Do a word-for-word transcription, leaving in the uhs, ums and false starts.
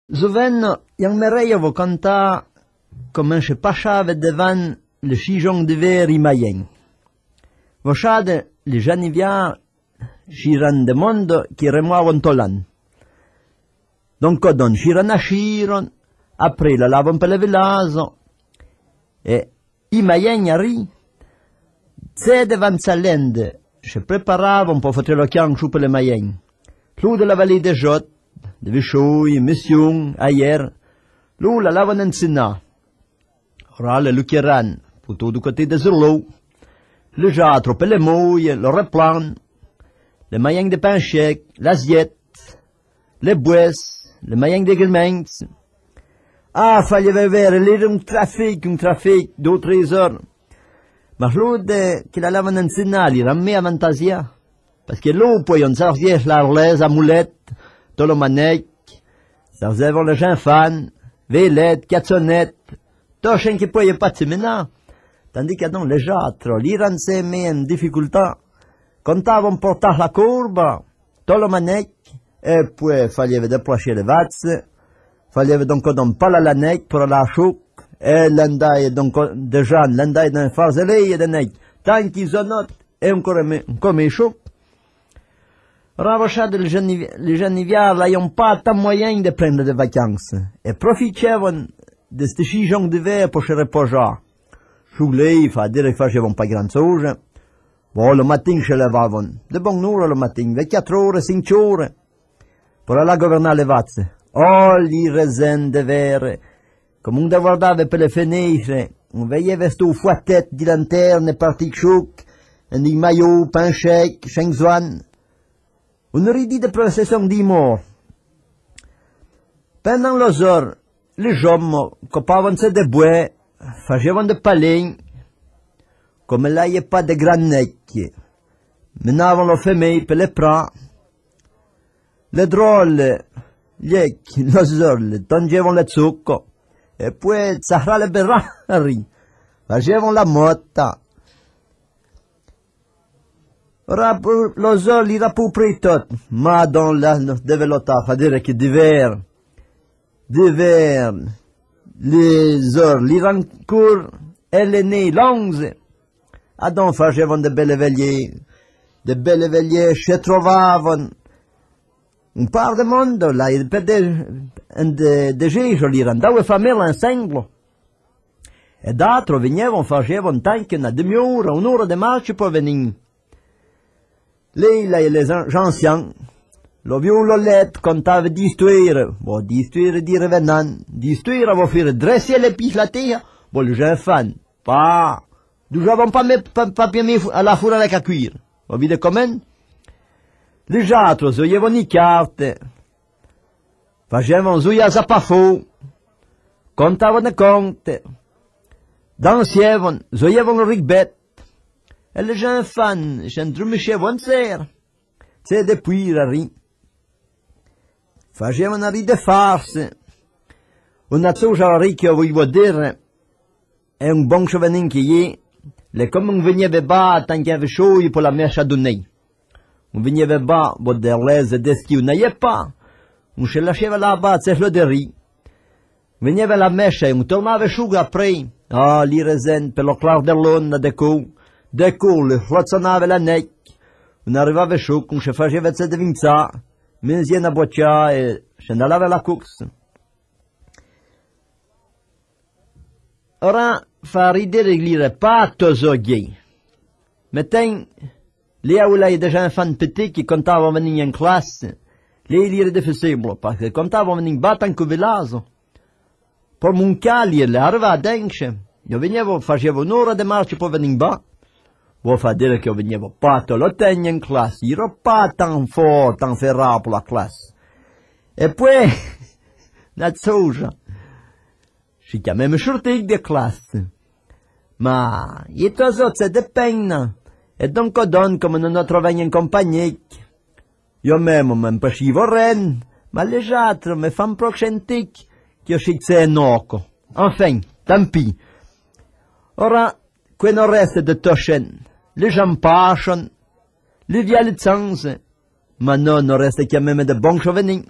Zovèn, y an mèrèye vo contâ coman che pachâve devan le chijon d'ivèr i mayen. Vo chade, le Janiviâ, chiran de mondo que remoavon to l'an. Donco don chiran a chiron, apré l'alavon pe le vilazo, e i mayen a ri, tse devan tsa lende, che preparavon po fotre lo can chu pe le mayen. Lou de la valé de Jot, de Vichouy, Mission, Ayer, lou l'alavon ensinâ. Ora le Luqueran, po to du coté de Zerlou. Le Jatro pe le Mouye, lo Replan, le mayen de Pinchec, la Ziet, le Bouès, le mayen de Grimenx. Ah, falleve vère, l'ire un trafic, un trafic, dou tré zor. Ma lou de que l'alavon ensinâ, l'ire mé avantazia. Parske lou pouyon tsarzé la rlèze a moulet, to lo manec, tsarzèvon le jenfan, vélèt, catsonèt, to chen que pouye pa tsemenâ. Tandi que adon le Jatro, l'iran tse mé en dificultâ, contavon portâ la courba, to lo manec, e poué falleve deplaché le vatse, falleve donco don pala l'anec por alâ a chouc, e l'andaye donco de Jan, l'andaye d'en farzeleye de nec, tanque i zonot, e un co mé, un co mé chouc. Ora vo chade, le Janiviâ, le Janiviâ l'ayon pa tan moyen de prendre de vacanse, e profitchèvon de ste chijon d'ivèr po che repojà. Chou lei, fa dire que fachèvon pa gran tsouje. Bon, lo matin che levavon, de bon ora lo matin, ve quatro ore, cinque ore, por alâ governâ le vatse. Oh, l'ire zen de vère, comme un de vardave pe le fenèitre, un veyeve stou foatet di lanterne parti chouc, en di Mayo, Pinchec, Chenzoan. Un ridi de procession di mor. Pendan lo zor, le jomo copavon tse de boué, fachèvon de palen, comme l'aye pa de gran nec, menavon lo femei pe le pra, le drole, liec, lo zor, le tonjèvon le tsouco, e poué tsahra le berari, fachèvon la mota. Ora lo zor l'ira pou pri tot, ma don la develotâ, fa dire que d'ivèr, d'ivèr, le zor l'iran cour, e le nei longze. Adon fachèvon de bele velié, de bele velié, che trovavon un par de mondo, la, e per de, de, de jejo l'iran daoue famela ensemblo. E d'atro vegnèvon, fachèvon tanque na demi-ora, un'ora de marche po venì. Lei, lei, les an-, j'ancian, lo viou Lolet contave d'istuire, bon, d'istuire di revenan, d'istuire vo fire dressé le pis la teha, bon, le j'enfan, pa, dujavon pa me, pa, pa pia me fu-, a la fura le cacuir. Vo vide comen? Le j'atro zoyèvon i carte, fachèvon zouya zapafou, contavon de conte, dansèvon, zoyèvon lo rigbet, e le j'enfan, j'endrumichèvon tser, tse de pouir a ri. Fachèvon a ri de farse, una tsouja a ri que vo dire, e un bon chovenin que y è, le comme un vegnève ba tanque a Vichouy po la mècha d'unei. Un vegnève ba, bo de l'èze d'esquiu n'ayè pa, un che lachève la ba tse lo de ri. Vegnève la mècha e un tornave chouc apré. Ah, l'ire zen pe lo clar de lona de cou, de cou le flotsonave la nec. Un arrivave chouc, un che fachève tse de vintsà, menzì na bocha e che n'alave la course. Ora fa ridere l'ire pa to zo gay. Metten, lei a oulai de j'enfan petit que contavon venin en classe, lei l'ire de feseblo, parske contavon venin ba tanque o vilazo. Po mon ca l'ire le arriva a denche, io vegnèvo, fachèvo un'ora de marche po venin ba. Vo fa dire que io vegnèvo pa to lo ten en classe, iro pa tan for, tan ferà po la classe. E poué, na tsouja. Chi chiameme churtic de classe. Ma, i to zo tse de penna, e donco don comme no no troven en compagnic. Io memo m'en pachivo ren, ma le j'atro me fan pro chentic, que io chi tse noco. Enfin, tant pis. Ora, que no reste de to chen, le j'en pachon, le via le tsanze, ma no no reste chiameme de bon chovenin.